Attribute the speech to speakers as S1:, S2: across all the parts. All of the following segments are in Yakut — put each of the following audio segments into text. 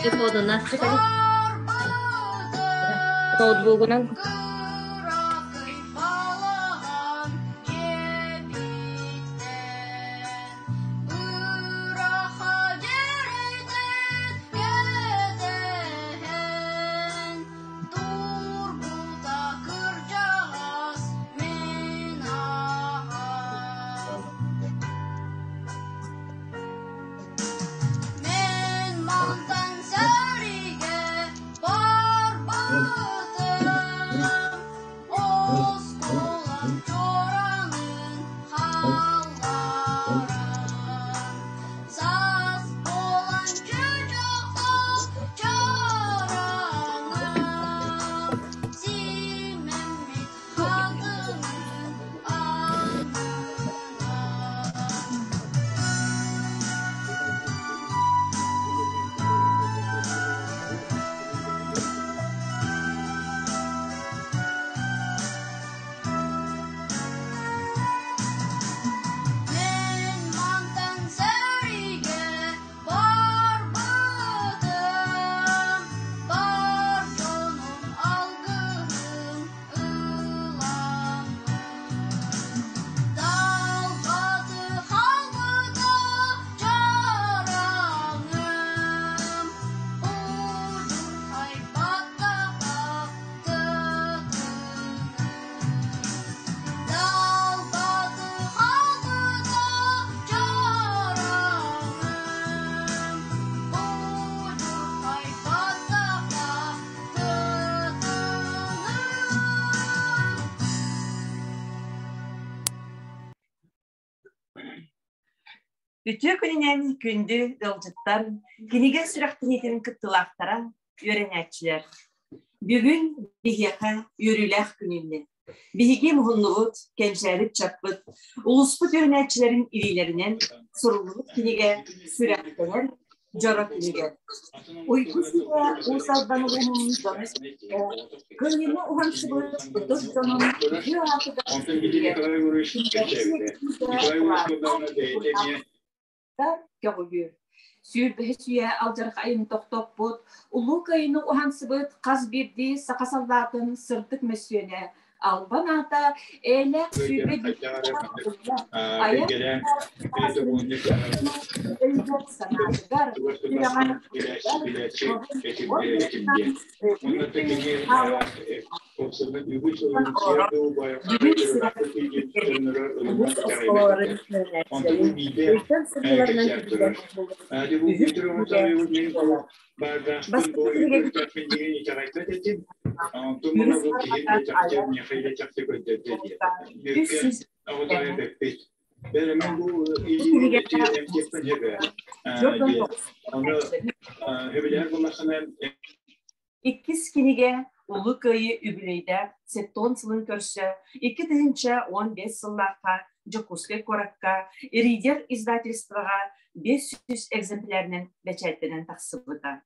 S1: Телефонунан. Ноутбугунан.
S2: Үтүө күнүнэн күндү ыалдьыттар, кинигэ сүрэхтэниитин кыттыылаахтара, үөрэнээччилэр. Бүгүн биһиэхэ үөрүүлээх күн үүннэ. Биһиги муһуннубут, кэнчээрит чаппыт, улууспут үөрэнээччилэрин илиилэринэн суруллубут кинигэ сүрэхтэнэр дьоро кинигэ. Уйгу сирэ Уус Алдан улууһун дьоно-сэргэтэ кыайыыны уһансыбыт ытык дьонун үтүө аатыгар көҕүлүүр. Сүүрбэһис үйэ алдьархайын тохтоппут, Улуу Кыайыыны уһансыбыт хас биирдии саха саллаатын сырдык мөссүөнэ албан аата Ээлээх сүүрбэ айар өйүгэр санаатыгар сүрэҕэр Иккис кинигэ Улуу Кыайыы үбүлүөйдээх сеттон сылын көрсө 2015 сыллаахха Дьокуускай куоракка Ридер издательствоҕа 500 экземплярынан бэчээттэнэн тахсыбыта.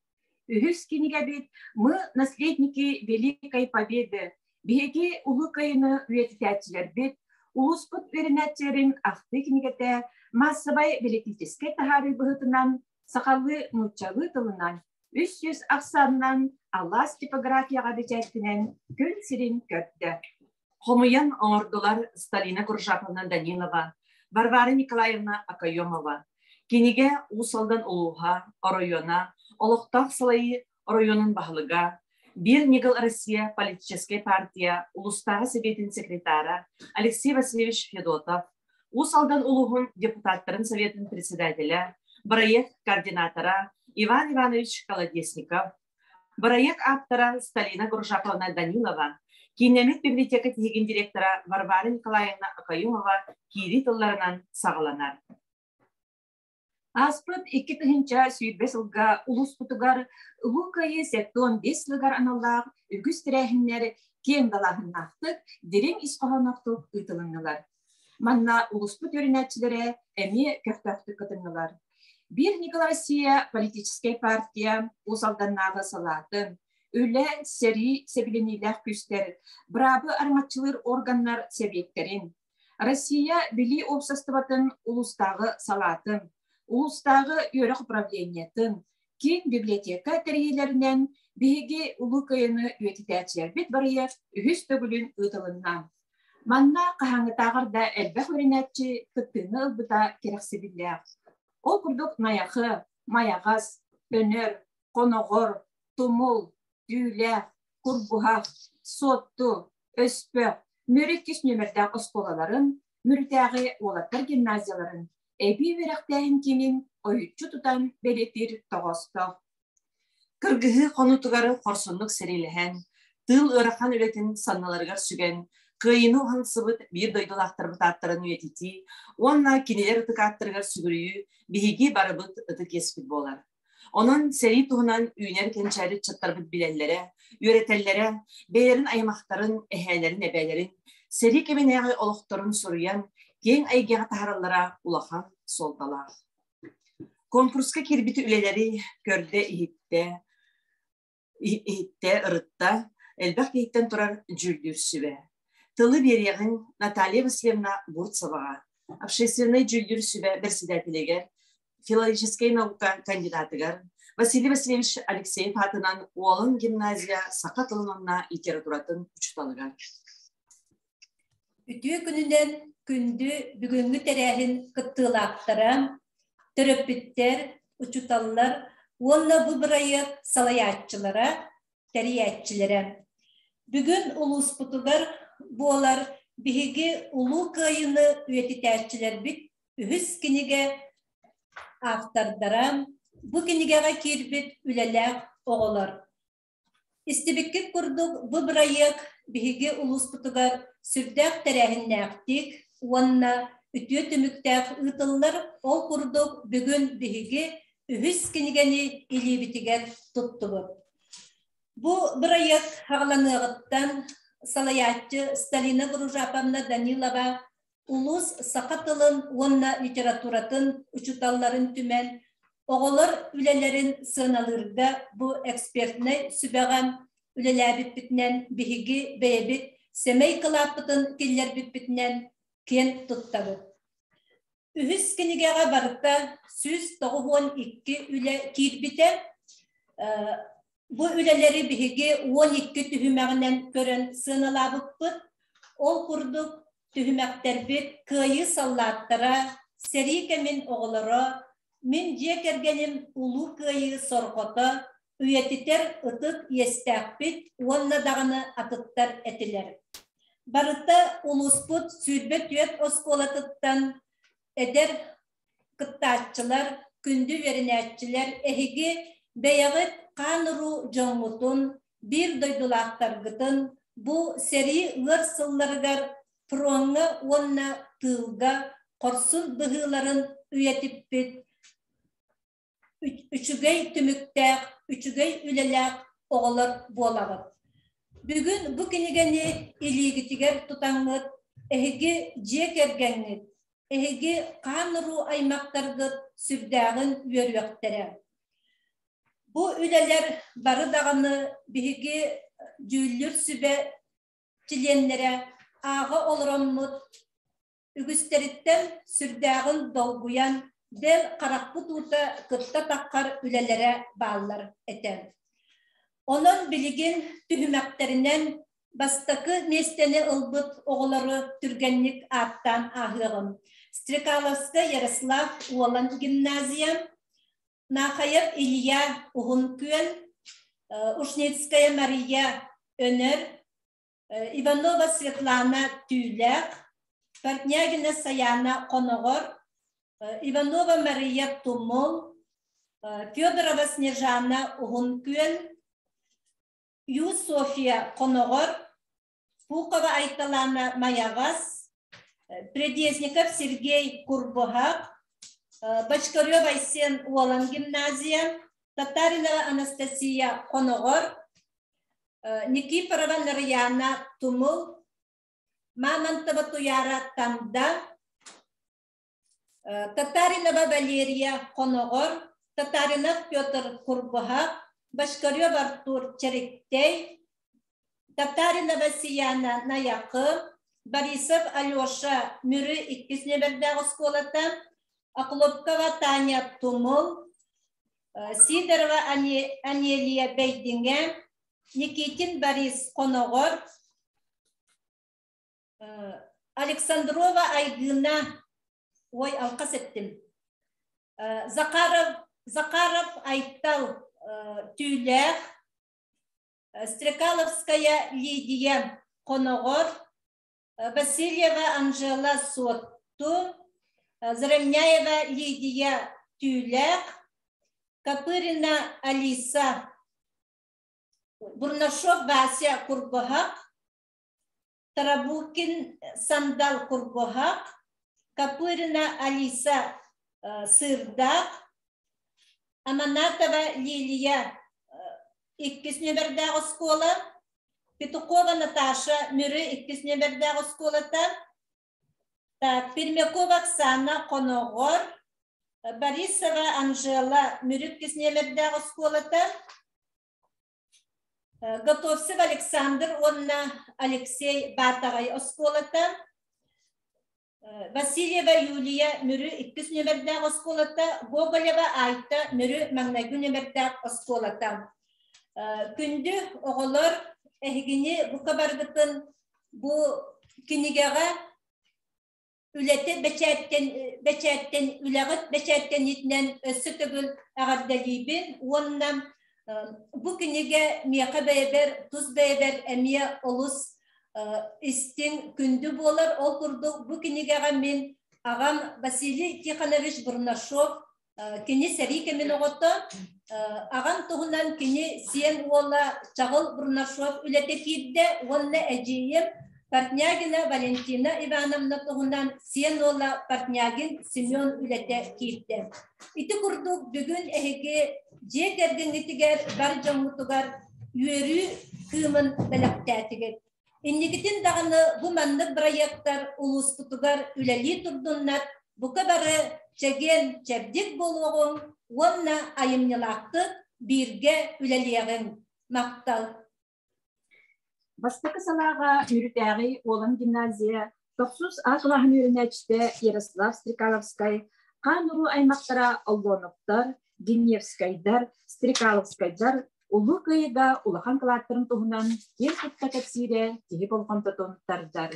S2: Үһүс кинигэбит «Мы наследники Великой Победы» биһиги Улуу Кыайыыны үйэтитээччилэрбит, улууспут үөрэнээччилэрин ахтыы кинигэтэ маассабай бэлитиичэскэй таһаарыы быһыытынан сахалыы нууччалыы тылынан 300 ахсаанынан Алаас типографияҕа бэчээттэнэн күн сирин көрдө. Хомуйан оҥордулар Сталина Куржаповна Данилова, Варвара Николаевна Окоемова. Кинигэ Уус Алдан улууһа, оройуона, олохтоох салайыы оройуонун баһылыга, Биир ньыгыл Россия политическай партия улуустааҕы сэбиэтин секретара Алексей Васильевич Федотов, Уус Алдан улууһун депутаттарын советын председателэ, бырайыак координатора Иван Иванович Колодезников, бырайыак ааптара Сталина Гружаковна Данилова, кииннэммит библиотека тиһигин директора Варвара Николаевна Окоемова киирии тылларынан саҕаланар. Ааспыт 2020 сылга улууспутугар Улуу Кыайыы 75 сылыгар аналлаах үгүс тэрээһиннэр киэҥ далааһыннаахтык, дириҥ ис хоһоонноохтук ыытылыннылар. Манна улууспут үөрэнээччилэрэ эмиэ көхтөөхтүк кытыннылар. Биир Ньыгыл Россия политическай партия Уус Алданнааҕы салаатын, үлэ, сэрии сэбилэниилээх күүстэр, быраабы араҥаччылыыр органнар сэбиэттэрин, Россия Билии уопсастыбатын улуустааҕы салаатын, улуустааҕы үөрэх управлениетын, Киин библиотека тэрийиилэринэн биһиги Улуу Кыайыыны үйэтитээччилэрбит барыйар үһүс төгүлүн ыытылынна. Манна хаһааҥҥытааҕар да элбэх үөрэнээччи кыттыыны ылбыта кэрэхсэбиллээх. Ол курдук Найахы, Майаҕас, Өнөр, Хоноҕор, Тумул, Түүлээх, Курбуһах, Суотту, Өспөх, Мүрү иккис нүөмэрдээх оскуолаларын, Мүрүтээҕи уолаттар гимназияларын эбии үөрэхтээһин киинин ойуччу тутан бэлиэтиир тоҕоостоох.
S1: Кыргыһыы хонуутугар хорсуннук сэриилэһэн, тыыл ыарахан үлэтин санныларыгар сүгэн, кыайыыны уһансыбыт биир дойдулаахтарбыт ааттарын үйэтитии уонна кинилэр ытык ааттарыгар сүгүрүйүү биһиги барыбыт ытык иэспит буолар. Онон сэрии туһунан үүнэр кэнчээри ыччаттарбыт билэллэрэ, үөрэтэллэрэ, бэйэлэрин аймахтарын, эһээлэрин, эбээлэрин сэрии кэминээҕи олохторун суруйан, киэҥ эйгэҕэ таһаараллара улахан суолталаах. Конкурска киирбит үлэлэри көрдө-иһиттэ, иһиттэ, ырытта, элбэх киһиттэн турар дьүүллүүр сүбэ. Тылы биэриэҕиҥ Наталья Васильевна Бурцеваҕа, общественнай дьүүллүүр сүбэ бэрэссэдээтэлигэр, филологическай наука кандидатыгар Василий Васильевич Алексеев аатынан Уолан гимназия саха тылын уонна литературатын учууталыгар.
S3: Үтүө күнүнэн күндү бүгүҥҥү тэрээһин кыттыылаахтара, төрөппүттэр, учууталлар уонна бу бырайыак салайааччылара, тэрийээччилэрэ. Бүгүн улууспутугар буолар биһиги Улуу Кыайыыны үйэтитээччилэрбит үһүс кинигэ автордара, бу кинигэҕэ киирбит үлэлээх оҕолор. Истибиккит курдук, бу бырайыак биһиги улууспутугар сүрдээх тэрээһиннээхтик уонна үтүө түмүктээх ыытыллар. Ол курдук, бүгүн биһиги үһүс кинигэни илиибитигэр туттубут. Бу бырайыак саҕаланыаҕыттан салайааччы Сталина Гружаповна Данилова улуус саха тылын уонна литературатын учууталларын түмэн, оҕолор үлэлэрин сыаналыырга бу экспертнэй сүбэҕэ үлэлээбиппитинэн биһиги бэйэбит сэмэй кылааппытын киллэрбиппитинэн киэн туттабыт. Үһүс кинигэҕэ барыта 192 үлэ киирбитэ. Бу үлэлэри биһиги 12 түһүмэҕинэн көрөн сыаналаабыппыт. Ол курдук түһүмэхтэрбит Кыайыы саллааттара, сэрии кэмин оҕолоро, Мин дьиэ кэргэним Улуу Кыайыы сорҕото, үйэтитэр ытык иэстээхпит уонна даҕаны атыттар этилэр. Барыта улууспут 24 оскуолатыттан эдэр кыттааччылар, күндү үөрэнээччилэр, эһиги бэйэҕит хаан-уруу дьоҥҥутун, биир дойдулаахтаргытын бу сэрии ыар сылларыгар фроҥҥа уонна тыылга хорсун быһыыларын үйэтиппит үчүгэй түмүктээх, үчүгэй үлэлээх оҕолор буолаҕыт. Бүгүн бу кинигэни илиигитигэр тутаҥҥыт, эһиги дьиэ кэргэҥҥит, эһиги хаан-уруу аймахтаргыт сүрдээҕин үөрүөхтэрэ. Бу үлэлэр бары даҕаны биһиги дьүүллүүр сүбэ чилиэннэрэ ааҕа олороммут Үгүстэриттэн сүрдээҕин долгуйан, бэл харахпыт уута кытта таххар үлэлэрэ бааллар этэ. Онон билигин түһүмэхтэринэн бастакы миэстэни ылбыт оҕолору түргэнник ааттаан ааһыаҕым. Стрекаловскай Ярослав Уолан гимназия, Нахаев Илья Уһун Күөл, Ушницкая Мария Өнөр, Иванова Светлана Түүлээх, Портнягина Саяна Хоноҕор, Иванова Мария Тумул, Федорова Снежана Уһун Күөл, Ю Софья Хоноҕор, Пухова Айталана Майаҕас, Прядезников Сергей Курбуһах, Бочкарев Айсен Уолан гимназия, Татаринова Анастасия Хоноҕор, Никифорова Нарыйаана Тумул, Мамонтова Туйаара Танда, Татаринова Валерия Хоноҕор, Татаринов Петр Курбуһах, Башкарев Артур Чэриктэй, Татаринова Сияна Найахы, Борисов Алеша Мүрү иккис нүөмэрдээх оскуолата, Охлопкова Таня Тумул, Сидорова Анелия Бэйдиҥэ, Никитин Борис Хоноҕор, Александрова Айгына, ой, алқас эттим. Захаров, Захаров Айтал Түүлээх, Стрекаловская Лидия Хоноҕор, Васильева Анжела Суотту, Заровняева Лидия Түүлээх, Копырина Алиса, Бурнашов Вася Курбуһах, Тарабукин Сандал Курбуһах, Копырина Алиса Сырдаах, Аманатова Лилия иккис нүөмэрдээх оскуола, Петухова Наташа Мүрү иккис нүөмэрдээх оскуолата, так, Пермякова Оксана Хоноҕор, Борисова Анжела Мүрү иккис нүөмэрдээх оскуолата, Готовцев Александр уонна Алексей Баатаҕай оскуолата, Васильева Юлия Мүрү иккис нүөмэрдээх оскуолата, Гоголева Айта Мүрү маҥнайгы нүөмэрдээх оскуолата. Күндү оҕолор, эһигини бука баргытын бу кинигэҕэ үлэтэ бэчээттэн бэчээттэн үлэҕит бэчээттэниитинэн өссө төгүл эҕэрдэлиибин уонна бу кинигэ миэхэ бэйэбэр тус бэйэбэр эмиэ олус истиҥ күндү буолар. Ол курдук бу кинигэҕэ мин аҕам Василий Тихонович Бурнашов кини сэрии кэмин оҕото, аҕам туһунан кини сиэн уола Чаҕыл Бурнашов үлэтэ киирдэ уонна эдьиийим Портнягина Валентина Ивановна туһунан сиэн уола Портнягин Семен үлэтэ киирдэ. Ити курдук бүгүн эһиги дьиэ кэргэҥҥитигэр бар дьоҥҥутугар үөрүү кыымын бэлэхтээтигит. Инникитин даҕаны бу маннык бырайыактар улууспутугар үлэлии турдуннар, бука бары чэгиэн чэбдик буолуоҕуҥ уонна айымньылаахтык бииргэ үлэлиэҕиҥ. Махтал!
S2: Бастакы салааҕа Мүрүтээҕи Уолан гимназия тохсус А кылааһын үөрэнээччитэ Ярослав Стрекаловскай хаан-уруу аймахтара Оллоновтар, Гиневскайдар, Стрекаловскайдар Улуу Кыайыыга улахан кылааттарын туһунан киэн тутта кэпсиирэ киһи болҕомтотун тардар.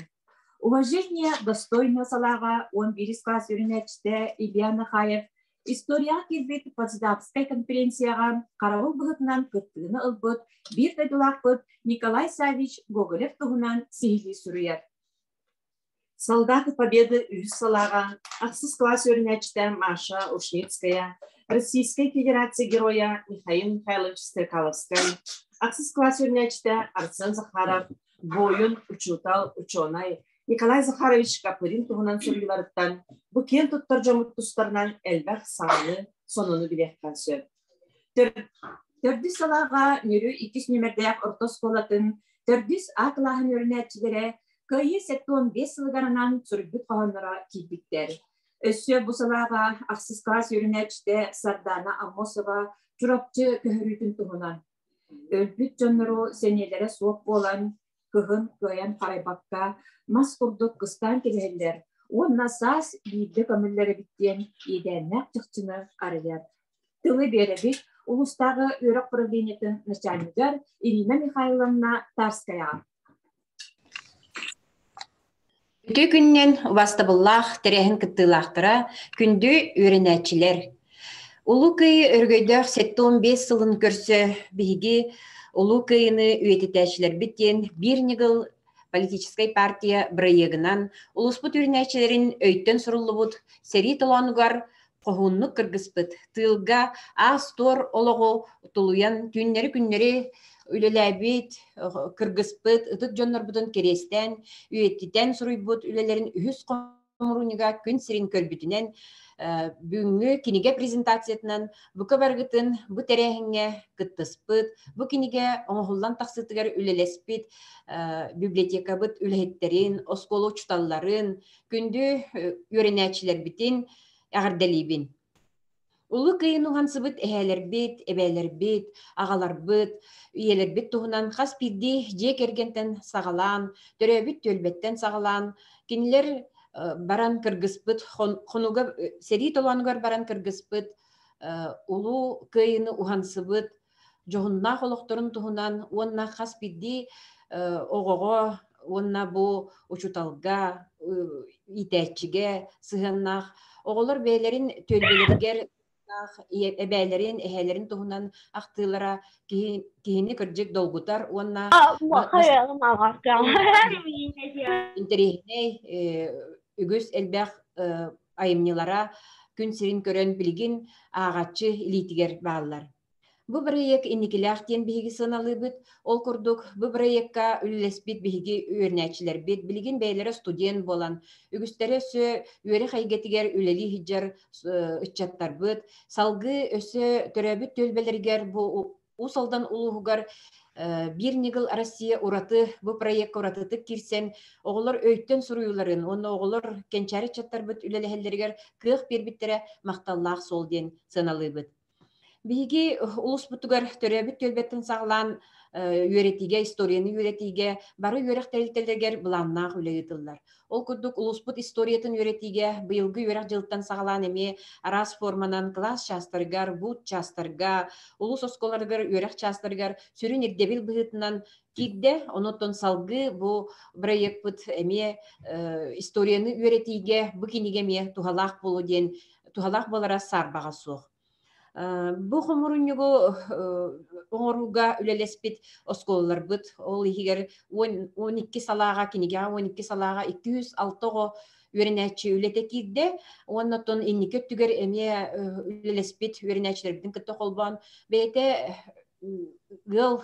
S2: Уважение достойно салааҕа 11 класс үөрэнээччитэ Илья Нахаев Историяҕа киирбит Потсдамскай конференцияҕа харабыл быһыытынан кыттыыны ылбыт биир дойдулаахпыт Николай Саввич Гоголев туһунан сиһилии суруйар.
S1: Солдаты Победы үһүс салааҕа ахсыс кылаас үөрэнээччитэ Маша Ушницкая, Российскай Федерация Геройа Михаил Михайлович Стрекаловскай, ахсыс кылаас үөрэнээччитэ Арсен Захаров, буойун, учуутал, учуонай Николай Захарович Копырин туһунан суруйууларыттан бу киэн туттар дьоммут тустарынан элбэх саҥаны, сонуну билиэххэ сөп.
S2: Төрдүс салааҕа Мүрү иккис нүөмэрдээх орто оскуолатын төрдүс А кылааһын үөрэнээччилэрэ Кыайыы 75 сылыгар анаан суруйбут хоһоонноро киирбиттэр. Өссө бу салааҕа ахсыс кылаас үөрэнээччитэ Сардаана Аммосова Чурапчы көһөрүүтүн туһунан Өлбүт дьоннору сэниэлэрэ суох буолан, кыһын кыайан харайбакка, мас курдук кыстаан кэбиһэллэр уонна саас биирдэ көмүллэр эбит диэн иэдээннээх чахчыны арыйар. Тылы биэрэбит улуустааҕы үөрэх управлениетын начальнигар Ирина Михайловна Тарскаяҕа.
S4: Үтүө күнүнэн убаастабыллаах тэрээһин кыттыылаахтара, күндү үөрэнээччилэр! Улуу Кыайыы өрөгөйдөөх 75 сылын көрсө биһиги Улуу Кыайыыны үйэтитээччилэрбит диэн биир ньыгыл политическай партия бырайыагынан улууспут үөрэнээччилэрин өйтөн суруллубут сэрии толоонугар хоһууннук кыргыспыт, тыылга аас-туор олоҕу тулуйан түүннэри-күннэри үлэлээбит, кыргыспыт ытык дьоннорбутун кэриэстээн, үйэтитэн суруйбут үлэлэрин үһүс хомуруунньуга күн сирин көрбүтүнэн бүгүҥҥү кинигэ презентациятынан бука барыгытын бу тэрээһиҥҥэ кыттыспыт, бу кинигэ оҥоһуллан тахсыытыгар үлэлэспит библиотекабыт үлэһиттэрин, оскуола учууталларын, күндү үөрэнээччилэрбитин эҕэрдэлиибин. Улуу Кыайын уһансыбыт эһээлэрбит, эбээлэрбит, аҕаларбыт, ийэлэрбит туһунан хас биирдии дьиэ кэргэнтэн саҕалаан, төрөөбүт түөлбэттэн саҕалаан, кинилэр баран кыргыспыт, хонуга сэрии толоонугар баран кыргыспыт. Улуу Кыайыыны уһансыбыт дьоһуннаах олохторун туһунан уонна хас биирдии оҕоҕо уонна бу учууталга, иитээччигэ сыһыаннаах оҕолор бэйэлэрин түөлбэлэригэр эбээлэрин, эһээлэрин туһунан ахтыылара киһини кырдьык долгутар уонна интэриэһинэй үгүс элбэх айымньылара күн сирин көрөн билигин ааҕааччы илиитигэр бааллар. Бу бырайыак инникилээх диэн биһиги сыаналыыбыт. Ол курдук, бу бырайыакка үлэлэспит биһиги үөрэнээччилэрбит билигин бэйэлэрэ студент буолан, үгүстэрэ өссө үөрэх эйгэтигэр үлэлии сылдьар ыччаттарбыт, салгыы өссө төрөөбүт түөлбэлэригэр бу Уус Алдан улууһугар Биир ньыгыл Россия ураты бу проекка уратытык киирсэн, оҕолор өйтөн суруйууларын уонна оҕолор кэнчээри ыччаттарбыт үлэлэһэллэригэр кыах биэрбиттэрэ махталлаах суол диэн сыаналыыбыт. Биһиги улууспутугар төрөөбүт түөлбэттэн саҕалаан үөрэтиигэ, историяны үөрэтиигэ бары үөрэх тэрилтэлэригэр былааннаах үлэ ыытыллар. Ол курдук улууспут историятын үөрэтиигэ быйылгы үөрэх дьылыттан саҕалаан эмиэ араас форманан кылаас чаастарыгар, буут чаастарга, улуус оскуолаларыгар үөрэх чаастарыгар сүрүн ирдэбил быһыытынан киирдэ. Онон салгыы бу бырайыакпыт эмиэ историяны үөрэтиигэ бу кинигэ эмиэ туһалаах буолуо диэн туһалаах буолара саарбаҕа суох. Бу хомурунньугу оҥорууга үлэлэспит оскуолаларбыт, ол иһигэр 12 салааҕа, кинигэҕэ 12 салааҕа 206 оҕо үөрэнээччи үлэтэ киирдэ. Уонна оттон инники өттүгэр эмиэ үлэлэспит үөрэнээччилэрбитин кытта холбоон бэйэтэ ыал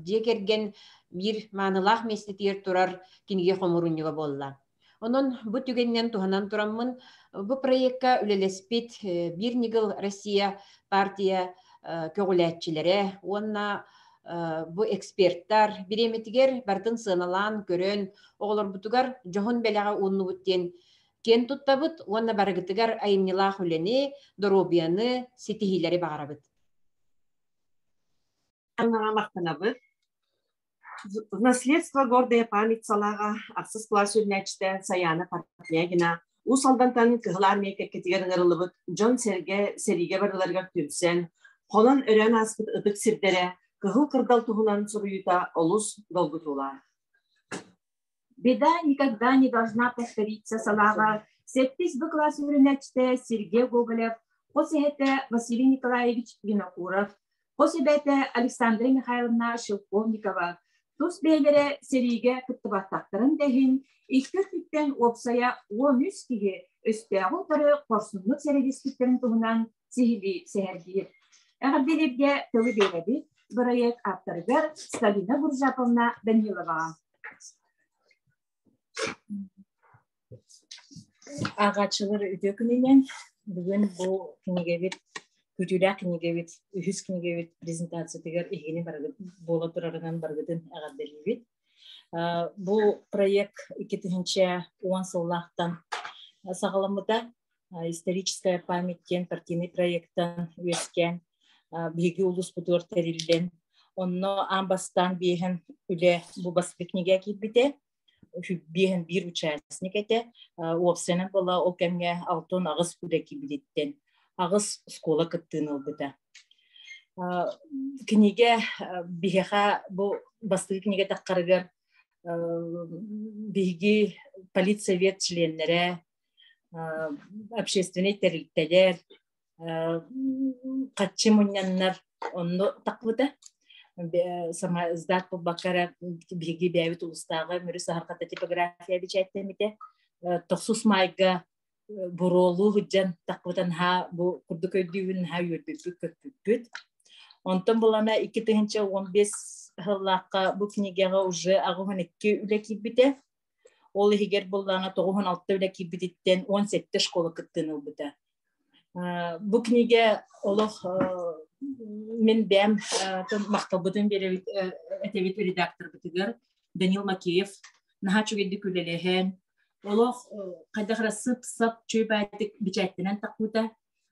S4: дьиэ кэргэн биир маанылаах миэстэтигэр турар кинигэ хомурунньуга буолла. Онон бу түгэнинэн туһанан тураммын, бу проекка үлэлэспит Биир ньыгыл Россия партия көҕүлээччилэрэ уонна бу эксперттар бириэмэтигэр барытын сыаналаан көрөн, оҕолорбутугар дьоһун бэлэҕи ууннубут диэн киэн туттабыт уонна барыгытыгар айымньылаах үлэни, доруобуйаны, ситиһиилэри баҕарабыт.
S1: Аннаҕа махтанабыт. В наследство гордая память салааҕа ахсыс кылаас үөрэнээччитэ Саяна Портнягина Уус Алдантан Кыһыл Армия кэккэтигэр ыҥырыллыбыт дьон-сэргэ сэриигэ барыларыгар түмсэн, хонон-өрөөн ааспыт ытык сирдэрэ Кыһыл Кырдал туһунан суруйуута олус долгутуулаах.
S2: Беда никогда не должна повториться салааҕа сэттис Б кылаас үөрэнээччитэ Сергей Гоголев, хос эһэтэ Василий Николаевич Винокуров, хос эбээтэ Александра Михайловна Шелковникова тус бэйэлэрэ сэриигэ кыттыбатахтарын да иһин, икки өттүттэн уопсайа 13 киһи өстөөҕү утары хорсуннук сэриилэспиттэрин туһунан сиһилии сэһэргиир. Эҕэрдэлииргэ тылы биэрэбит бырайыак ааптарыгар Сталина Буржаповна Даниловаҕа.
S5: Ааҕааччылар үтүө күнүнэн бүгүн бу кинигэбит күүтүүлээх кинигэбит үһүс кинигэбит презентациятыгар эһигини барыгыт буола турарынан барыгытын эҕэрдэлиибит. Бу проект 2010 сыллаахтан саҕаламмыта. Историческая память диэн партийнай проектан үөскээн биһиги улууспутугар тэриллэн онно аан бастаан биэһэн үлэ бу бастакы кинигэ киирбитэ биэһэн биир участник этэ уопсайынан буола ол кэмҥэ 68 үлэ киирбититтэн аҕыс школа кыттыыны ылбыта кинигэ биһиэхэ бу бастакы кинигэ таххарыгар биһиги политсовет членнэрэ общественнай тэрилтэлэр хаччы мунньаннар онно тахпыта сама сдат буолбакка эрэ биһиги бэйэбит улустааҕы Мүрү саһарҕата типография бэчээттэммитэ тохсус маайга буруолуу сылдьан тахпытын наһаа бу курдук өйдүүбүн наһаа үөрбүппүт көппүппүт онтон булана 2015 сыллаахха бу кинигэҕэ уже 82 үлэ киирбитэ Ол иһигэр буоллаҕына 96 үлэ киирбититтэн 17 школа кыттыыны ылбыта. Бу кинигэ олох мин бэйэм махталбытын биэрэбит этэбит редакторбытыгар Данил Макеев наһаа үчүгэйдик үлэлэһэн олох хайдах эрэ сып-сап чүй баайдык бэчээттэнэн тахпыта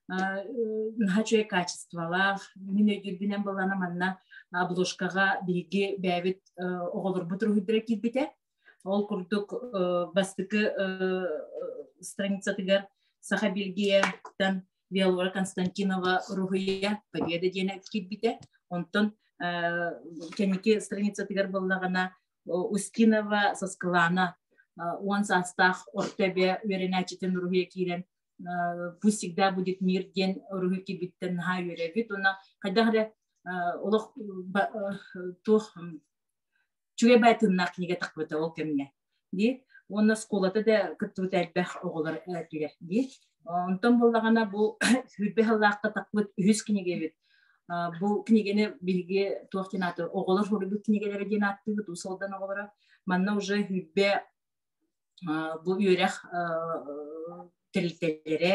S5: наһаа үчүгэй качестволаах мин өйдүүрбүнэн буоллаҕына манна обложкаҕа биһиги бэйэбит оҕолорбут уруһуйдара киирбитэ Ол курдук бастакы страницатыгар Саха Бельгияттан Виолора Константинова уруһуйа Победа диэн киирбитэ. Онтон кэнники страницатыгар буоллаҕына Устинова Саскылаана 10 саастаах орто эбэ үөрэнээччитин уруһуйа киирэн «Пусть всегда будет мир» диэн уруһуй киирбиттэн наһаа үөрэбит. Уонна хайдах эрэ олох туох үчүгэй баай тыыннаах кинигэ тахпыта ол кэмҥэ дии. Уонна оскуолата да кыттыбыта элбэх оҕолор этилэр дии. Онтон буоллаҕына бу сүүрбэ сыллаахха тахпыт үһүс кинигэбит. Бу кинигэни биһиги туох диэн ааты оҕолор суруйбут кинигэлэрэ диэн ааттыыбыт Уус Алдан оҕолоро. Манна уже сүүрбэ бу үөрэх тэрилтэлэрэ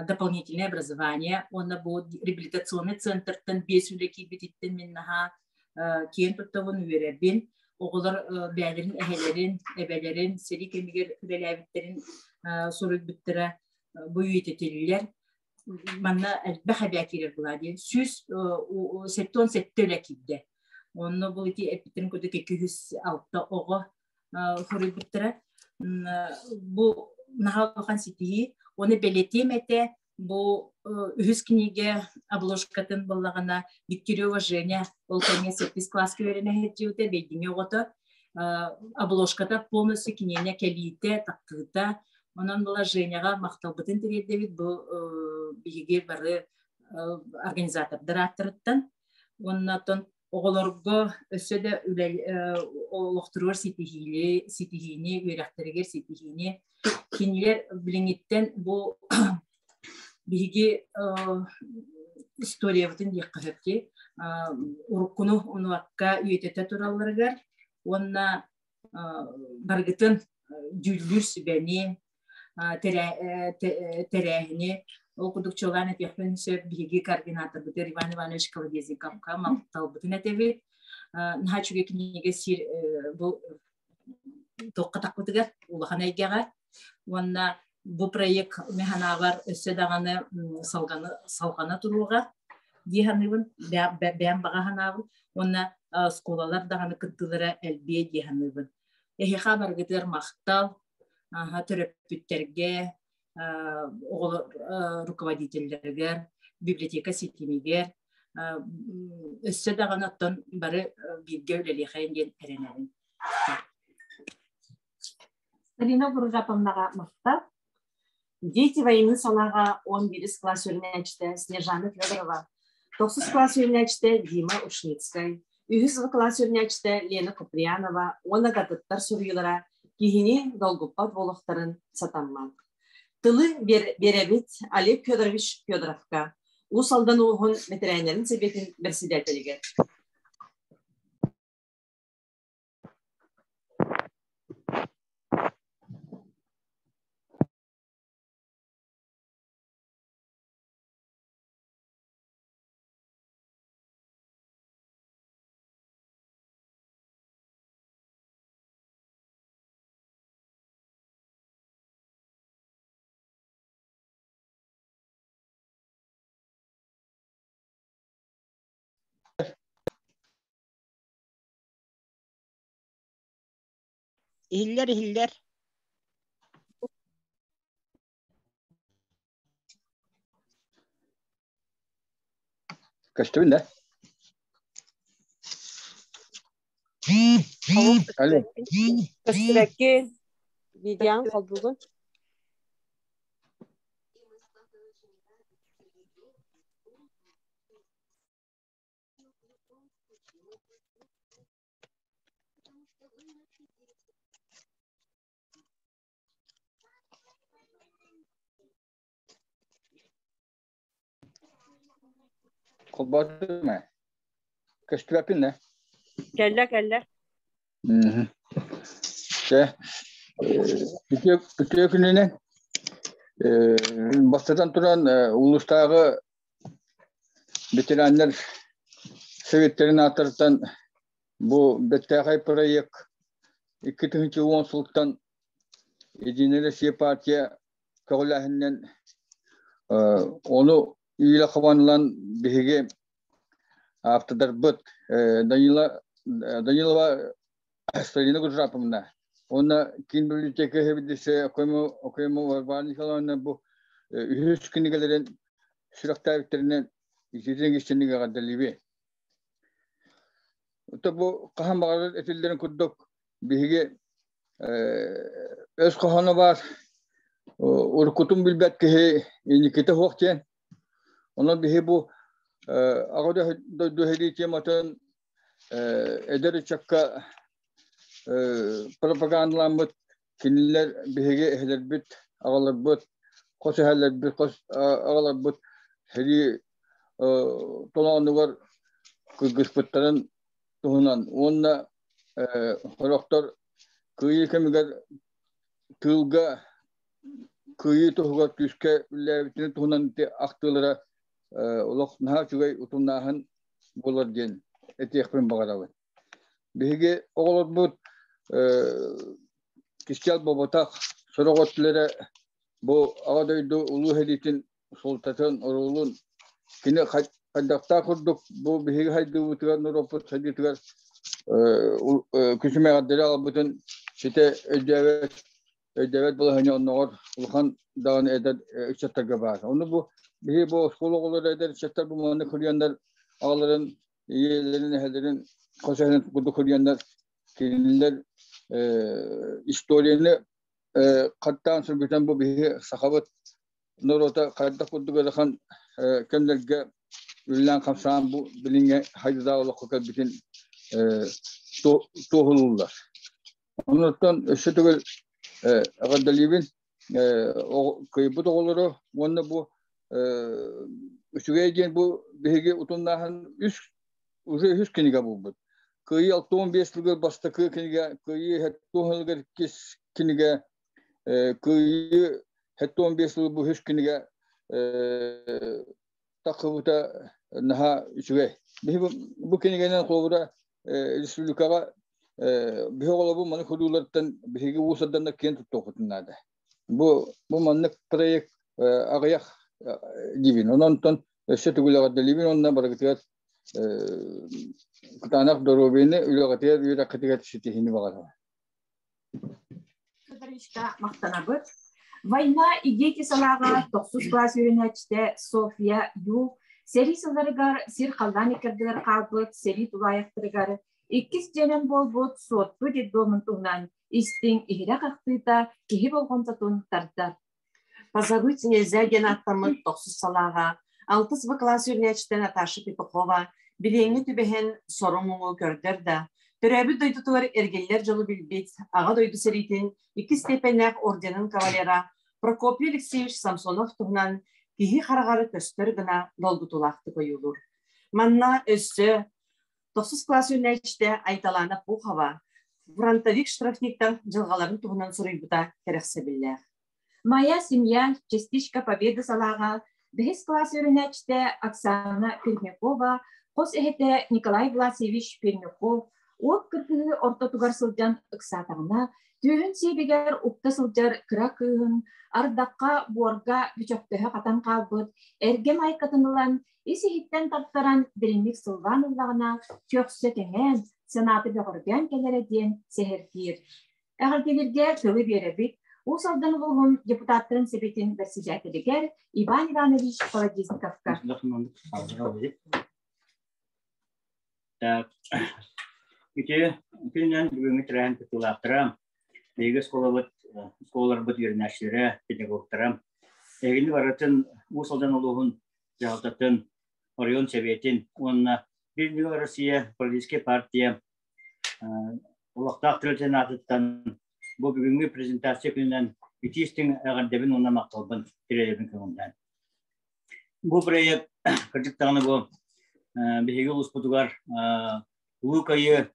S5: дополнительное образование уонна бу реабилитационный центртан биэс үлэ киирбититтэн мин наһаа киэн туттабын, үөрэбин. Оҕолор бэйэлэрин эһэлэрин, эбэлэрин сэрии кэмигэр үлэлээбиттэрин суруйбуттара бу үйэтитиллэр. Манна элбэх эбээ киирэр буолаа диэн 177 үлэ киирдэ. Онно бу ити эппиттэрин курдук 206 оҕо хоруйбуттара. Бу наһаа улахан ситиһии. Оны бэлиэтиэм этэ, бу үһүс кинигэ обложкатын буоллаҕына Дегтярева Женя ол кэмҥэ сэттис класска үөрэнэ сылдьыбыта, бэйдиҥи оҕото. Обложката полностью киниэнэ кэлиитэ, таххыыта. Онон була Женяҕа махталбытын тириэрдэбит бу биһиги бары организатордар ааттарыттан. Уонна оттон оҕолорго өссө да үлэ олохторугар ситиһиини, ситиһиини, үөрэхтэригэр ситиһиини кинилэр билиҥҥиттэн бу биһиги историябытын диэххэ сөп дии уруккуну умнубакка үйэтитэ туралларыгар уонна барыгытын дьүүллүүр сүбэни, тэрээһини ол курдук чуолаан этиэхпин сөп биһиги координаторбытыгар Иван Иванович Колодезниковка махталбытын этэбит. Наһаа үчүгэй кинигэ сир бу туохха тахпытыгар улахан эйгэҕэ уонна бу проект мин санаабар өссө даҕаны салҕана туруоҕа дии саныыбын бэйэм баҕа санаабын уонна оскуолалар даҕаны кыттыылара элбиэ дии саныыбын. Эһиэхэ барыгытыгар махтал, төрөппүттэргэ, оҕолор руководителлэригэр, библиотека ситимигэр өссө даҕаны оттон бары бииргэ үлэлиэхэйин диэн эрэнэбин.
S2: Сталина Буржаповнаҕа махтал.
S1: Дети войны салааҕа 11 класс үөрэнээччитэ Снежана Федорова, тохсус класс үөрэнээччитэ Дима Ушницкай, үһүс класс үөрэнээччитэ Лена Куприянова уонна да атыттар суруйуулара киһини долгуппат буолуохтарын сатаммат. Тылы биэрэбит Олег Федорович Федоровка, Уус Алдан улууһун бэтэрээннэрин сэбиэтин бэрэссэдээтэлигэр.
S6: Иһиллэр, иһиллэр.
S7: Көстүбүн да? Алло.
S8: Көстүбэккин. Видеоң холбуугун.
S7: Холбоотум ээ. Көстүбэппин да?
S8: Кэллэ, кэллэ.
S7: Чэ, үтүө, үтүө күнүнэн. Бастатан туран, улуустааҕы ветераннар советтэрин ааттарыттан бу бэртээхэй проект 2010 сылтан Единая Россия партия көҕүлээһининэн ону иилэ хабан биһиги автодарбыт Данила Данилова Сталина Гуржаповна уонна киин библиотека сэбиэдиссэйэ Окоймо Варвара Николаевна бу үһүс кинигэлэрин Сүрэхтээбиттэринэн ититин истинник эҕэрдэлиибин. Бу хаһан баҕарар этиллэрин курдук биһиги өс хоһооно баар уруккутун билбэт киһи инникитэ суох диэн. Онон биһи бу Аҕа дойду сэрии тематын эдэр ыччакка пропагандаламмыт кинилэр биһиги эһэлэрбит, аҕаларбыт, хос эһэлэрбит, хос аҕаларбыт сэрии толоонугар кыргыспыттарын туһунан уонна сорохтор кыайыы кэмигэр тыылга кыайыы туһугар күүскэ үлэлээбитин туһунан ити ахтыылара олох наһаа үчүгэй утумнааһын буолар диэн этиэхпин баҕарабын. Биһиги оҕолорбут кистэл буолбатах, сорох өттүлэрэ бу Аҕа дойду улуу сэриитин суолтатын, оруолун кини хайдахтаах курдук бу биһиги сайдыыбытыгар, норуоппут сайдыытыгар күчүмэҕэрдэри аҕалбытын ситэ өйдөөбөт өйдөөбөт балаһыанньа онноҕор улахан даҕаны эдэр ыччаттарга баар. Ону бу биһиги бу оскуола оҕолоро эдэр ыччаттар бу маннык суруйаннар аҕаларын, ийэлэрин, эһэлэрин хос эһэлэрин курдук суруйаннар кинилэр историяны хаттаан сөргүтэн бу биһиги сахабыт норуота хайдах курдук ыарахан кэмнэргэ үлэлээн-хамсаан бу билиҥҥи хайдыдаах олоххо кэлбитин туоһулууллар. Оннуттан өссө төгүл эҕэрдэлиибин кыайбыт оҕолору уонна бу үчүгэй диэн бу биһиги утумнааһын үс уже үһүс кинигэ буолбут. Кыайыы 65 сылыгар бастакы кинигэ, Кыайыы 70 сылыгар иккис кинигэ, Кыайыы 75 сылы бу үһүс кинигэ тахсыбыта наһаа үчүгэй. Биһи бу кинигэнэн холобура республикаҕа биһи оҕолорбут маны көрүүлэртэн биһиги Уус Алданнар киэн туттуохпутун наада. Бу бу маннык проект аҕыйах диибин. Онон онтон өссө төгүл эҕэрдэлиибин уонна барыгытыгар кытаанах доруобуйаны үлэҕитигэр үөрэххитигэр ситиһиини баҕарабын.
S2: Федоровичка махтанабыт. Война и дети салааҕа тохсус класс үөрэнээччитэ Софья Ю сэрии сылларыгар сир халлаан иккэрдигэр хаалбыт сэрии тулаайахтарыгар иккис дьиэнэн буолбут Суотту детдомун туһунан истиҥ иһирэх ахтыыта киһи болҕомтотун тардар.
S1: Позабыть нельзя диэн ааттаммыт тохсус салааҕа алтыс Б кылаас үөрэнээччитэ Наташа Петухова билиэҥҥэ түбэһэн сору-муҥу көрдөр да, төрөөбүт дойдутугар эргиллэр дьолу билбит Аҕа дойду сэриитин иккис степеннээх орденын кавалера Прокопий Алексеевич Самсонов туһунан киһи хараҕар көстөр гына долгутуулаахтык ойуулуур. Манна өссө тохсус кылаас үөрэнээччитэ Айталаана Пухова фронтовик-штрафниктар дьылҕаларын туһунан суруйбута кэрэхсэбиллээх.
S2: Моя семья частичка победы салааҕа бэһис кылаас үөрэнээччитэ Оксана Пермякова хос эһэтэ Николай Власьевич Пермяков уот кыргыһыы ортотугар сылдьан ыксаатаҕына, түөһүн сиэбигэр укта сылдьар кыра кыыһын ардахха, буорга бүчөктөһө хатан хаалбыт эргэ маайкатын ылан, ис-иһиттэн тартаран дириҥник сыллаан ыллаҕына, көхсө кэҥээн, санаата бөҕөргөөн кэлэрэ диэн сэһэргиир. Эҕэрдэлииргэ тылы биэрэбит Уус Алдан улууһун депутаттарын сэбиэтин бэрэссэдээтэлигэр Иван Иванович Колодезниковка.
S9: Так, ити күнүнэн бүгүҥҥү тэрээһин кыттыылаахтара, биһиги оскуолабыт, оскуолаларбыт үөрэнээччилэрэ, педагогтара, эһигини барытын Уус Алдан улууһун дьаһалтатын, оройуон сэбиэтин уонна Биир Россия политическай партия олохтоох тэрилтэтин аатыттан бу бүгүҥҥү презентация күнүнэн итии истиҥ эҕэрдэбин уонна махталбын тириэдэбин көҥүллээн. Бу проект кырдьык даҕаны бу биһиги улууспутугар Улуу Кыайыы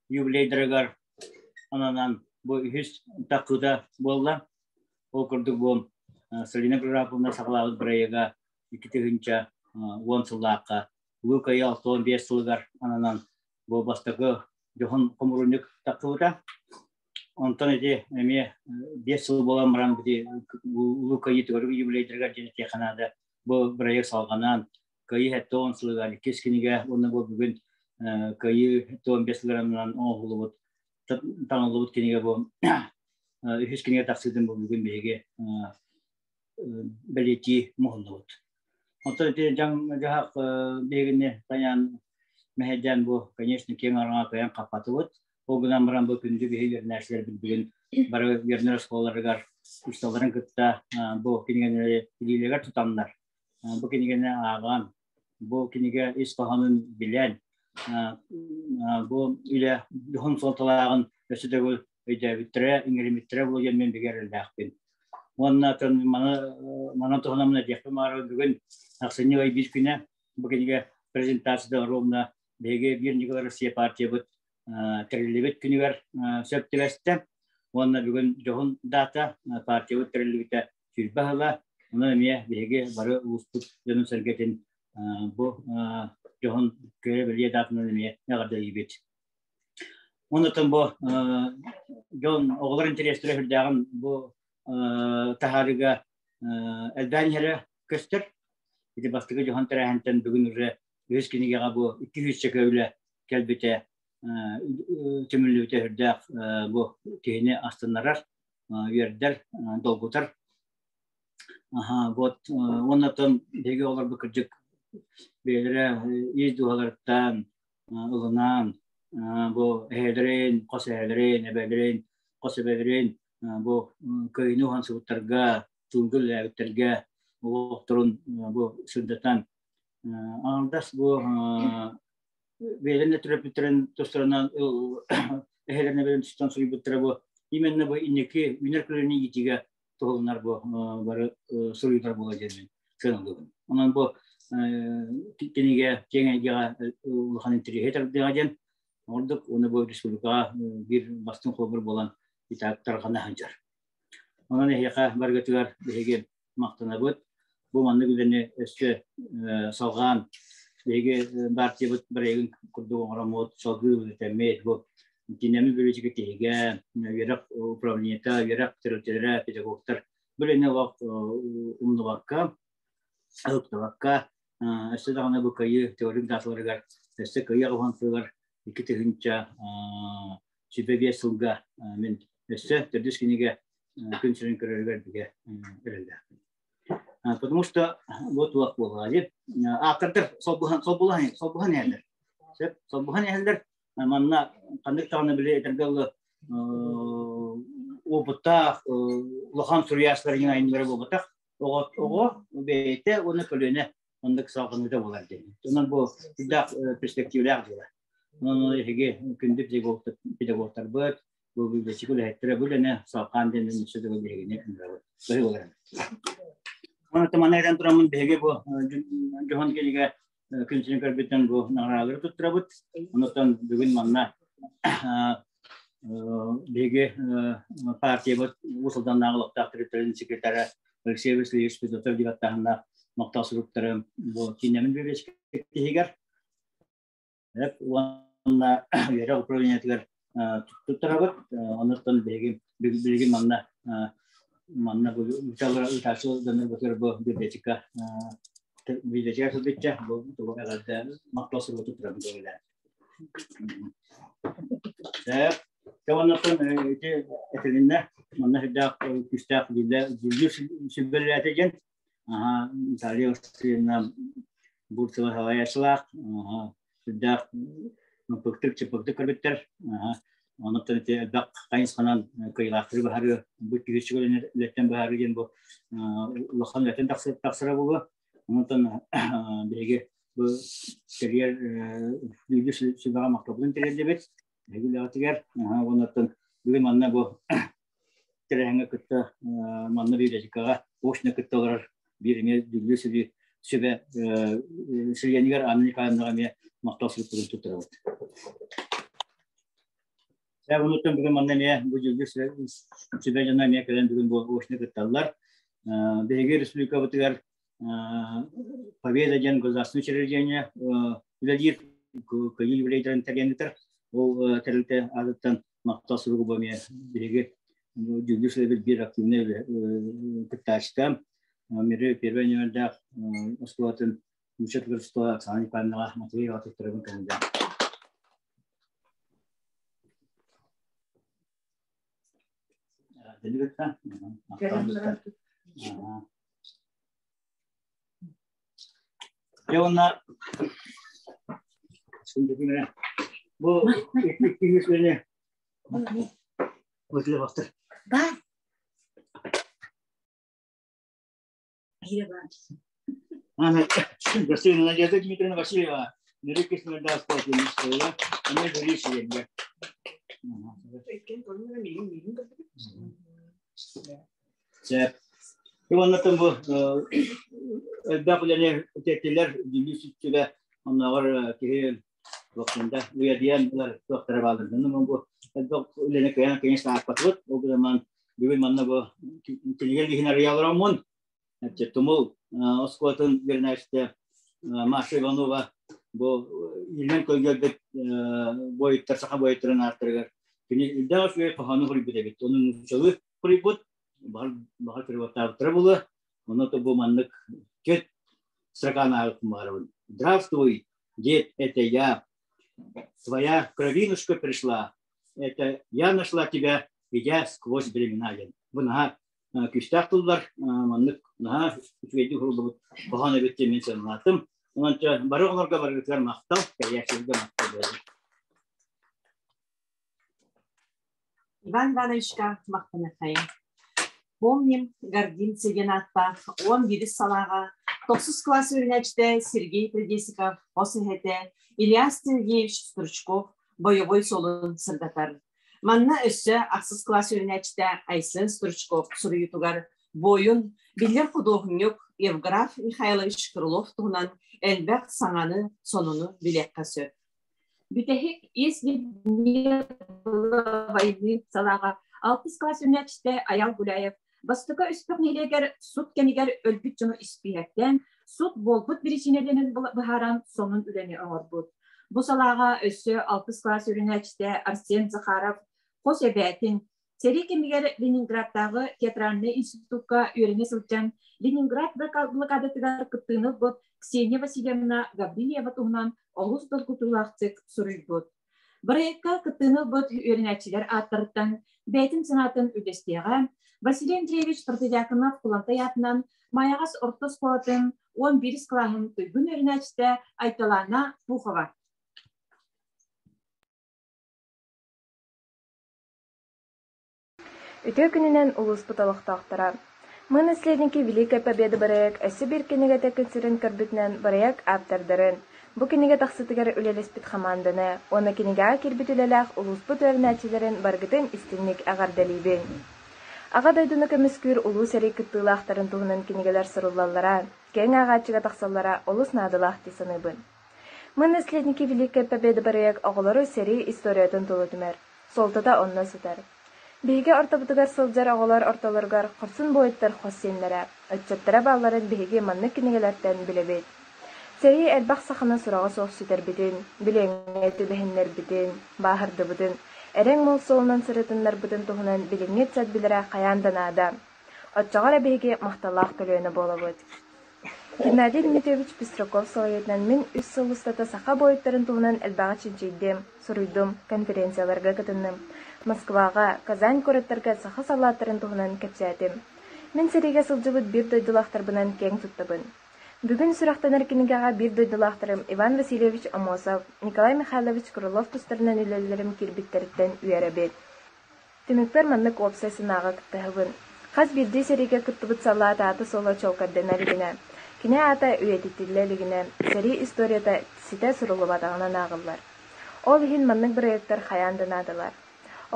S9: юбилейдарыгар ананан бу үһүс тахсыыта буолла. Ол курдук бу Салина Граповна саҕалаабыт бырайыага 2010 сыллаахха Улуу Кыайыы 65 сылыгар ананан бу бастакы дьоһун хомуурунньук тахсыбыта. Онтон ити эмиэ 5 сыл буолан баран бити Улуу Кыайыы төгүрүк юбилейдарыгар диэн этиэххэ наада. Бу бырайыак салҕанан Кыайыы 70 сылыгар иккис кинигэ уонна бу бүгүн Кыайыы 75 сылыгар оҥоһуллубут таҥыллыбыт кинигэ бу үһүс кинигэ тахсыытын бу бүгүн биһиги бэлиэтии муһуннубут. Онтон ити дьаҥ дьаһах биһигини тайаан мэһэйдээн бу, конечно, киэҥ араҥа кыайан хаппатыбыт. Ол гынан баран бу күндү биһи үөрэнээччилэрбит бүгүн бары үөрэнэр оскуолаларыгар учууталларын кытта бу кинигэни илиилэригэр тутаннар, бу кинигэни ааҕан, бу кинигэ ис хоһоонун билэн, бу үлэ дьоһун суолталааҕын өссө төгүл өйдөөбүттэрэ, иҥэриммиттэрэ буолуо диэн мин бигэ эрэллээхпин. Уонна маны манан туһунан этиэхпин баҕарабын бүгүн ахсынньы ый биир күнэ бу кинигэ презентацията ровно биһиги Биир Николай Россия партиябыт тэриллибит күнүгэр сөп түбэстэ. Уонна бүгүн дьоһун дата партиябыт тэриллибитэ 20 сыла. Онон эмиэ биһиги бары улууспут дьонун-сэргэтин бу дьоһун көрө-бэлиэ датынан эмиэ эҕэрдэлиибит. Онтон бу дьон оҕолор интэриэстэрэ сүрдээҕин бу таһаарыыга элбээн иһэрэ көстөр. Ити бастакы дьоһун тэрээһинтэн бүгүн уже үһүс кинигэҕэ бу 200 үлэ кэлбитэ түмүллүбүтэ сүрдээх бу киһини астыннарар, үөрдэр, долгутар. Аха, вот уоннаттан биһиги оҕолорбут кырдьык бэйэлэрэ ис дууһаларыттан ылынан бу эһээлэрин, хос эһээлэрин, эбээлэрин, хос эбээлэрин бу кыайыыны уһансыбыттарга, тыылга үлэлээбиттэргэ олохторун бу сырдатан аҥардас бу бэйэлэрин төрөппүттэрин тустарынан эһээлэрин эбэлэрин тустан суруйбуттара бу именно бу инники үүнэр көлүөнэ иитиигэ туһулунар бу бары суруйуулар буола диэн сыаналыыбын. Онон бу кинигэ киэҥ эйгэҕэ улахан интэриэһи тардыаҕа диэн ордук уонна бу республикаҕа биир бастыҥ холобур буолан итак тарҕана сылдьар. Онон эһиэхэ барыгытыгар биһиги махтанабыт. Бу маннык үлэни өссө салҕаан биһиги партиябыт бырайыгын курдук оҥороммут, салгыы үлэтэммит. Бу Кинэми бөлүтүкэ тиһигэ, үөрэх управлениета, үөрэх тэрилтэлэрэ, педагогтар бу үлэни олох умнубакка, ыһыктыбакка, өссө даҕаны бу кыайыы теорик даталарыгар өссө кыайыы аҕыс сылыгар 2025 сылга мин өссө төрдүс кинигэ күн сирин көрөрүгэр бигэ эрэллээхпин. Потому что вот туох буолла дии. Ааптардар солбуһан солбуһан солбуһан иһэллэр. Сөп солбуһан иһэллэр. Манна ханнык даҕаны били этэргэ дылы опыттаах улахан суруйааччылар иҥин айымньылара буолбатах. Оҕо оҕо бэйэтэ уонна көлүөнэ оннук салҕаныыта буолар диэн. Онон бу сүрдээх перспективлээх дьыала. Онон эһиги күндү педагогтарбыт, бу библиотека үлэһиттэрэ бу үлэни салҕаан диэн өссө да биһигини ыҥырабыт. Бары буолар. Онон манна этэн тураммын биһиги бу дьоһун кинигэ күн сирин көрбүттэн бу наҕараадалары туттарабыт. Онон бүгүн манна биһиги партиябыт Уус Алданнааҕы олохтоох территориялын секретара Алексей Васильевич Федотов диэн аттааһыннаах махтал суруктары бу киинэмин библиотекатыгар уонна үөрэх управлениетыгар туттарабыт. Оннуттан биһиги билигин манна манна бу ыытааччы дьоннорбутугар бу библиотека библиотека сылдьычча бу тугу эҕэрдэ махтал суругу туттарабыт үлэлээн. Оннуттан ити этилиннэ манна сүрдээх күүстээх дьүүллүүр сүбэлээтэ диэн Наталья Васильевна Бурцева салайааччылаах сүрдээх ымпыктык-чымпыктык көрбүттэр. Оннуттан ити элбэх хайысханан кыайыылаахтары быһаарыы, бу күүсчүк үлэттэн быһаарыы диэн бу улахан үлэттэн тахсара буолуо. Онтон биһиги бу тэрийэр дьүүллүүр сүбэҕэ махталбытын тириэрдэбит. Биһиги үлэҕитигэр оннуттан бүгүн манна бу тэрээһиҥҥэ кытта манна библиотекаҕа очно кытта олорор биир эмиэ дьүүллүүр сүбэ сүбэ чилиэнигэр Анна Николаевнаҕа эмиэ махтал суруктарын туттарабыт. Онуттан бүгүн манна эмиэ бу дьүүллүүр сүбэ дьоно эмиэ кэлэн бүгүн бу очно кытталлар. Биһиги республикабытыгар Победа диэн государственное учреждение үлэлиир кыайыы юбилейдарын тэрийэн ыытар. Ол тэрилтэ аатыттан махтал суругу бу эмиэ биһиги дьүүллүүр сүбэбит биир активнай кыттааччыта Мири первый нүөмэрдээх оскуолатын нуучча творчество Оксана Николаевнаҕа Матвеева туттарабын көҥүллээх. Дэнигытта. Дьэ уонна бу икки үлэни
S3: Бар.
S9: Надежда Дмитриевна Васильева, Нөрүк Кисмердаская, она жюри Сөп. Иваннатын бу элбэх үлэни үтеттилер дьүүллүүр сүччүгэ оннооҕор киһи туохтунда уйадыйан ылар туохтара бааллар. Бу элбэх үлэни кыайан кыайан сааппатыбыт. Ол гынан бүгүн манна бу кинигэ лиһин арыйалараммын Тумул оскуолатын үөрэнээччитэ Маша Иванова бу илмен көлгөрбүт буойуттар саха буойуттарын ааттарыгар кини үрдээх үчүгэй хоһоону суруйбут эбит. Ону нууччалыы суруйбут, баҕар переводтаабыттара буолуо. Онно бу маннык чөт строканы ааҕыппын баҕарабын. Здравствуй, дед, это я. Твоя кровинушка пришла. Это я нашла тебя, идя сквозь времена. Бу наһаа күүстээх тыллар маннык наһаа үчүгэйдик уһуллубут хоһоон эбит диэн мин санаатым. Онон бары оҕолорго барыгытыгар махтал, кэрийээччилэргэ махтал буолуо.
S1: Иван Ивановичка махтаныахайын. Помним, гордимся диэн ааттаах 11 салааҕа тохсус класс үөрэнээччитэ Сергей Тридесиков хос эһэтэ Илья Сергеевич Стручков бойобуой суолун сырдатар. Манна өссө ахсыс класс үөрэнээччитэ Айсен Стручков суруйуутугар буойун, биллэр худуоһунньук Евграф Михайлович Крылов туһунан элбэх саҥаны, сонуну билиэххэ сөп.
S2: Бүтэһик «Если не было войны» салааҕа алтыс класс үөрэнээччитэ Айал Гуляев бастакы Өспөх нэһилиэгэр сут кэмигэр өлбүт дьону испииһэктээн, сут буолбут биричиинэлэрин быһааран сонун үлэни оҥорбут. Бу салааҕа өссө алтыс класс үөрэнээччитэ Арсен Захаров хос эбээтин, Сэрии кэмигэр Ленинградтааҕы театральнай институкка үөрэнэ сылдьан Ленинград блокадатыгар кыттыыны ылбыт Ксения Васильевна Гаврильева туһунан олус долгутуулаахтык суруйбут. Бырайыакка кыттыыны ылбыт үөрэнээччилэр ааттарыттан бэйэтин санаатын үллэстиэҕэ Василий Андреевич Протодьяконов Кулантай аатынан Майаҕас орто оскуолатын 11 кылааһын туйгун үөрэнээччитэ Айталаана Пухова.
S10: Үтүө күнүнэн улууспут олохтоохторо! Мы наследники Великой Победы бырайыак өссө биир кинигэтэ күн сирин көрбүтүнэн бырайыак ааптардарын, бу кинигэ тахсыытыгар үлэлэспит хамаанданы уонна кинигэҕэ киирбит үлэлээх улууспут үөрэнээччилэрин барыгытын истиҥник эҕэрдэлиибин! Аҕа дойдуну көмүскүүр улуу сэрии кыттыылаахтарын туһунан кинигэлэр суруллаллара, киэҥ ааҕааччыга тахсаллара олус наадалаах дии саныыбын. Мы наследники Великой Победы бырайыак оҕолору сэрии историятын тула түмэр. Суолтата онно сытар. Биһиги ортобутугар сылдьар оҕолор ортолоругар хорсун буойуттар хос сиэннэрэ, ыччаттара баалларын биһиги маннык кинигэлэртэн билэбит. Сэрии элбэх саханы сураҕа суох сүтэрбитин, билиэҥҥэ түбэһиннэрбитин, бааһырдыбытын, эрэҥ-мол суолунан сырытыннарбытын туһунан билиҥҥи ыччат билэрэ хайаан да наада. Оччоҕо эрэ биһиги махталлаах көлүөнэ буолабыт. Геннадий Дмитриевич Пестряков салайыытынан мин үс сыл устата саха буойуттарын туһунан элбэҕи чинчийдим, суруйдум, конференцияларга кытынным, Москваҕа, Казань куораттарга саха саллааттарын туһунан кэпсээтим. Мин сэриигэ сылдьыбыт биир дойдулаахтарбынан киэҥ туттабын. Бүгүн сүрэхтэнэр кинигэҕэ биир дойдулаахтарым Иван Васильевич Аммосов, Николай Михайлович Крылов тустарынан үлэлэрим киирбиттэриттэн үөрэбин. Түмүкпэр маннык уопсай санааҕа кыттыһабын. Хас биирдии сэриигэ кыттыбыт саллаат аата-суола чуолкайдана илигинэ, кини аата үйэтитиллэ илигинэ, сэрии историята ситэ суруллубатаҕынан ааҕыллар. Ол иһин маннык бырайыактар хайаан да наадалар.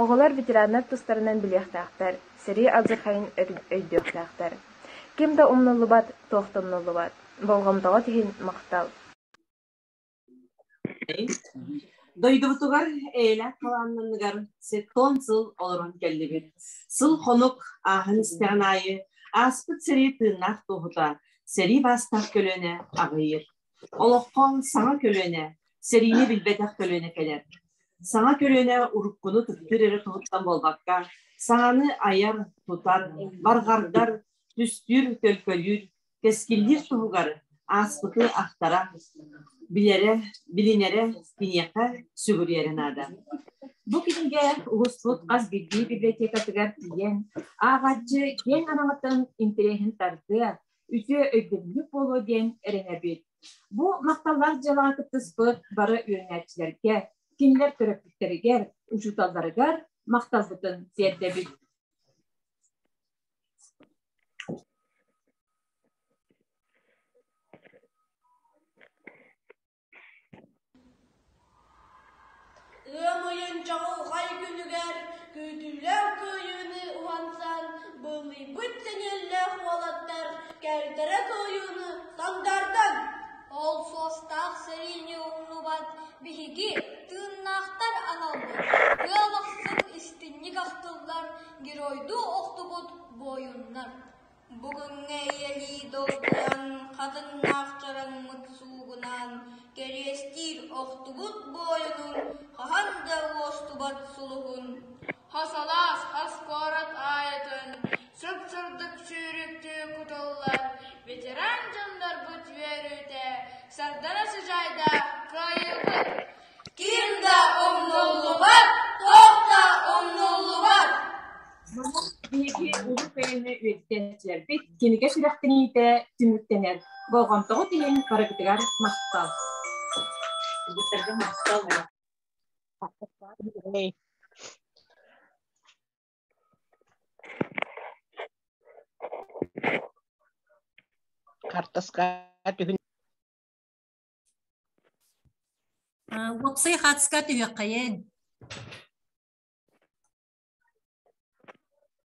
S10: Оҕолор ветераннар тустарынан билиэхтээхтэр, сэрии алдьархайын өйдүөхтээхтэр. Ким да умнуллубат, туох да умнуллубат. Болҕомтоҕут иһин махтал.
S1: Дойдубутугар эйэлээх халааннаныгар сеттон сыл олорон кэллибит. Сыл-хонук ааһан истэҕин аайы ааспыт сэрии тыыннаах туоһута, сэрии баастаах көлүөнэ аҕыйыыр. Олоххо саҥа көлүөнэ, сэриини билбэтэх көлүөнэ кэлэр. Саҥа көлүөнэ уруккуну тыктыр эрэ туһуттан буолбакка, саҥаны айар, тутар, барҕардар, түстүүр, төлкөлүүр, Кэскиллиир туһугар ааспыты ахтара, билэрэ, билинэрэ киниэхэ сүгүрүйэрэ наада.
S2: Бу кинигэ улууспут хас биирдии библиотекатыгар тиийэн, ааҕааччы киэҥ араҥаттан интэриэһин тардыа, үтүө өйдөбүнньүк буолуо диэн эрэнэбит. Бу махталлаах дьыалаҕа кыттыспыт бары үөрэнээччилэргэ, кинилэр төрөппүттэригэр, учууталларыгар махталбытын тиэрдэбит.
S11: Ыам ыйын чаҕылхай күнүгэр күүтүүлээх кыайыыны уһансан, былыйбыт сэниэлээх уолаттар кэлтэрэ кыайыыны сандаардан!
S12: Ол суостаах сэриини умнубат биһиги тыыннаахтар аналбыт, ыал ахсын истинник ахтыллар геройдуу охтубут буойуннар. Бүгүҥҥэ ийэлии долгуйан, хатыҥнаах чараҥмыт суугунаан, кэриэстиир охтубут буойунун хаһан да уостубат сулуһун.
S13: Хас алаас, хас куорат аайытын сып-сырдык сүүрүктүү кутуллар ветеран дьоннорбут үөрүүтэ сардана сыдьаайда кыайыыбыт!
S11: Ким да умнуллубат, туох да умнуллубат!
S2: Биһиги Улуу Кыайыыны үөрэтээччилэрбит кинигэ сүрэхтэниитэ түмүктэнэр. Болҕомтоҕут иһин барыгытыгар махтал.
S5: Махтал.
S6: Картаска түһүн.
S3: Уопсай хаатыска түһүөххэйин.